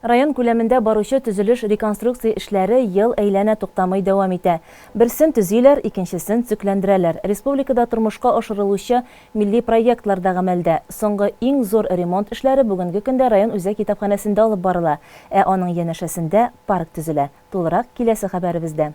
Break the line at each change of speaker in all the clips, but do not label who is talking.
Район күләмендә баручы төзелеш-реконструкция эшләре ел әйләнә туктамый дәвам итә. Берсен төзиләр, икенчесен төзекләндерәләр. Республикада тормышка ашырылучы милли проектлар да гамәлдә. Соңгы иң зур ремонт эшләре бүгенге көндә район үзәк китапханәсендә алып барыла, ә аның янәшәсендә парк төзелә. Тулырак, киләсе хәбәребездә.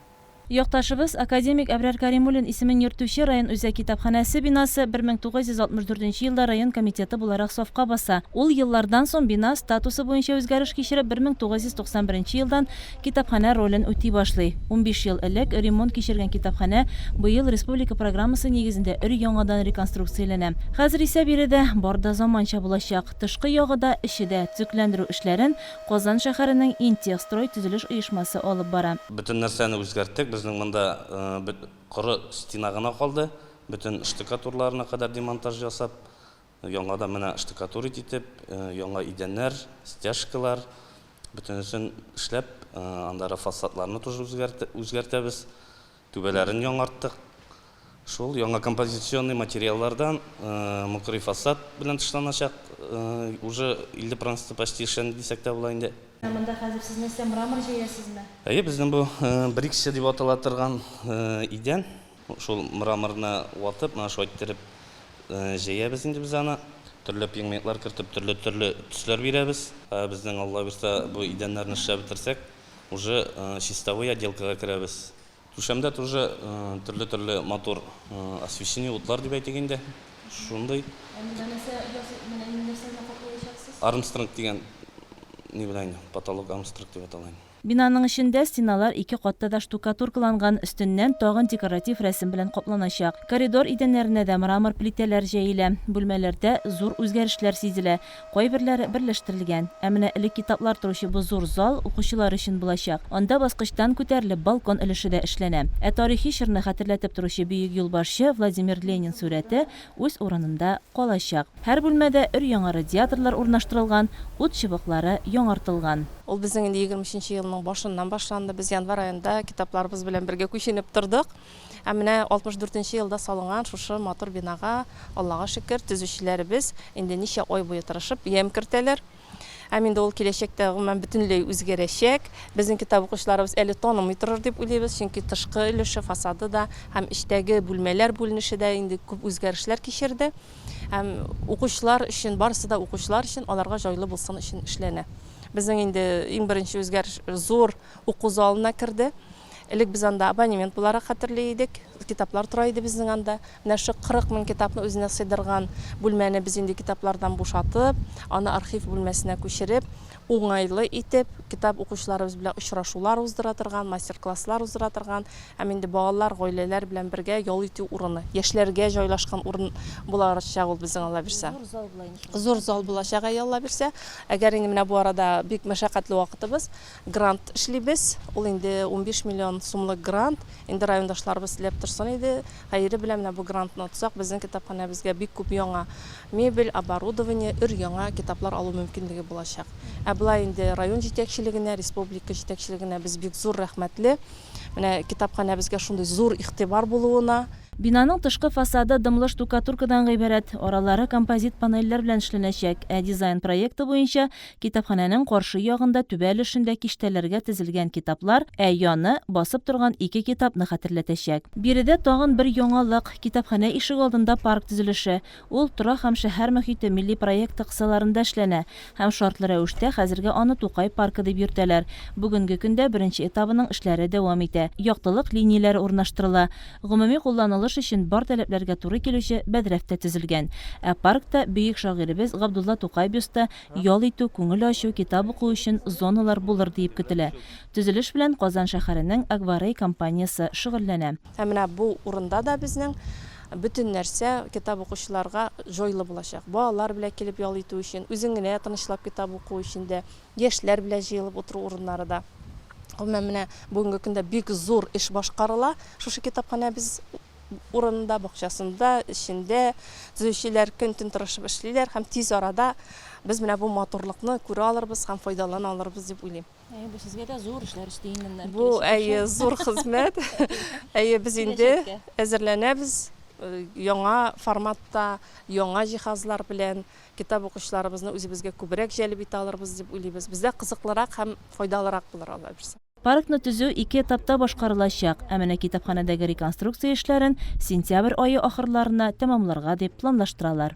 Якташыбыз, академик Әбрар Каримуллин исемен йөртүче район үзәк китапханәсе бинасы 1964 нче елда район комитеты буларак сафка баса. Ул еллардан соң бина, статусы буенча үзгәреш кичереп, 1991 нче елдан китапханә ролен үти башлый. 15 ел элек ремонт кичергән китапханә быел республика программасы нигезендә өр-яңадан реконструкцияләнә. Хәзер исә биредә бар да заманча булачак. Тышкы ягы да, эче дә. Төзекләндерү эшләрен Казан шәһәренең Интехстрой төзелеш оешмасы алып бара.
Бөтен нәрсәне үзгәрттек. Безнең монда коры стена гына калды. Бөтен штукатурларына кадәр демонтаж ясап, яңадан менә штукатурить итеп, яңа идәннәр, стяжкалар, бөтенесен эшләп, аннары фасадларны тоже үзгәртәбез. Түбәләрен яңарттык. Шул яңа композиционный материаллардан мокрый фасад белән тышланачак. Уже 50 проценты почти эшләнде дисәк тә була инде.
Ә монда хәзер сез нәрсә, мрамор җәясезме?
Әйе, безнең бу бриксия дип атала торган идән. Шул мраморны ватып, менә шулай иттереп җәябез инде без аны. Төрле пигментлар кертеп, төрле-төрле төсләр бирәбез. Ә безнең, Алла бирса, бу идәннәрне эшләп бетерсәк, уже чистовой отделкага керәбез. Түшәмдә тоже төрле-төрле матур освещение, утлар дип әйтик инде. Шундый.
Ә монда нәрсә ясый, менә нәрсә белән каплаячаксыз?
Армстронг дигән ни белән инде, потолок Армстронг дип атала инде.
Бинаның эчендә стеналар ике катта да штукатуркаланган, өстеннән тагын декоратив рәсем белән капланачак. Коридор идәннәренә дә мрамор плитәләр җәелә. Бүлмәләрдә зур үзгәрешләр сизелә. Кайберләре берләштерелгән. Ә менә элек китаплар торучы бу зур зал укучылар өчен булачак. Анда баскычтан күтәрелеп балкон өлеше дә эшләнә. Ә тарихи чорны хәтерләтеп торучы бөек юлбашчы Владимир Ленин сурәте үз урынында калачак. Һәр бүлмәдә өр-яңа радиаторлар урнаштырылган, ут чыбыклары яңартылган.
Ул безнең инде 23 нче елның башыннан башланды. Без январь аенда китапларыбыз белән бергә күченеп тордык. Ә менә 64 нче елда салынган шушы матур бинага, Аллага шөкер, төзүчеләребез инде ничә ай буе тырышып ямь кертәләр. Һәм инде ул киләчәктә гомумән бөтенләй үзгәрәчәк. Безнең китап укучыларыбыз әле танымый торыр дип уйлыйбыз, чөнки тышкы өлеше, фасады да һәм эчтәге бүлмәләр бүленеше дә инде күп үзгәрешләр кичерде. Һәм укучылар өчен, барысы да укучылар өчен, аларга җайлы булсын өчен эшләнә. Безнең инде иң беренче үзгәреш зур уку залына керде. Элек без анда абонемент буларак хәтерли идек. Китаплар тора иде безнең анда. Менә шул 40 мең китапны үзенә сыйдырган бүлмәне без инде китаплардан бушатып, аны архив бүлмәсенә күчереп, уңайлы итеп, китап укучыларыбыз белән очрашулар уздыра торган, мастер-класслар уздыра торган һәм инде балалар, гаиләләр белән бергә ял итү урыны, яшьләргә җайлашкан урын булачак ул безнең, Алла бирсә.
Зур зал була инде шул.
Зур зал булачак, әйе, Алла бирсә. Әгәр инде менә бу арада бик мәшәкатьле вакытыбыз, Грант эшлибез. Ул инде 15 миллион сумлык грант. Инде райондашларыбыз теләп торсын иде. Хәере белән менә бу грантны отсак, безнең китапханәбезгә бик күп яңа мебель, оборудование, өр-яңа китаплар алу мөмкинлеге булачак. Ә болай инде район җитәкчелегенә, республика җитәкчелегенә без бик зур рәхмәтле. Менә китапханәбезгә шундый зур игътибар булуына.
Бинаның тышкы фасады дымлы штукатуркадан гыйбарәт, аралары композит панельләр белән эшләнәчәк, ә дизайн проекты буенча Китапханәнең каршы ягында түбә өлешендә киштәләргә тезелгән китаплар, ә яны, басып торган ике китапны хәтерләтәчәк. Биредә тагын бер яңалык, китапханә ишегалдында парк төзелеше. Ул Торак һәм шәһәр мохите милли проекты кысаларында эшләнә һәм шартлы рәвештә хәзергә аны Тукай паркы дип йөртәләр. Бүгенге көндә беренче этабының эшләре дәвам итә, яктылык линияләре урнаштырыла, Гомуми кулланылыш өчен бар таләпләргә туры килүче бәдрәф тә төзелгән. Ә паркта бөек шагыйребез Габдулла Тукай бюсты, ял итү, күңел ачу, китап уку өчен зоналар булыр диеп көтелә. Төзелеш белән Казан шәһәренең Акварей компаниясе шөгыльләнә.
Һәм менә бу урында да безнең бөтен нәрсә китап укучыларга җайлы булачак. Балалар белән килеп ял итү өчен, үзең генә тынычлап китап уку өчен дә, Яшьләр белән җыелып утыру урыннары да. Гомумән, менә бүгенге көндә бик зур эш башкарыла шушы китапханәбез урынында, бакчасында, эчендә. Төзүчеләр көн-төн тырышып эшлиләр һәм тиз арада без менә бу матурлыкны күрә алырбыз һәм файдалана алырбыз дип уйлыйм.
Әйе, бу сезгә дә зур эшләр өсти инде менә
Бу, әйе, зур хезмәт. Әйе, без инде әзерләнәбез. Яңа форматта, яңа җиһазлар белән китап укучыларыбызны үзебезгә күбрәк җәлеп итә алырбыз дип уйлыйбыз. Бездә кызыклырак һәм файдалырак булыр, Алла бирсә.
Паркны төзү ике этапта башкарылачак, ә менә китапханәдәге реконструкция эшләрен сентябрь ае ахырларына тәмамларга дип планлаштыралар.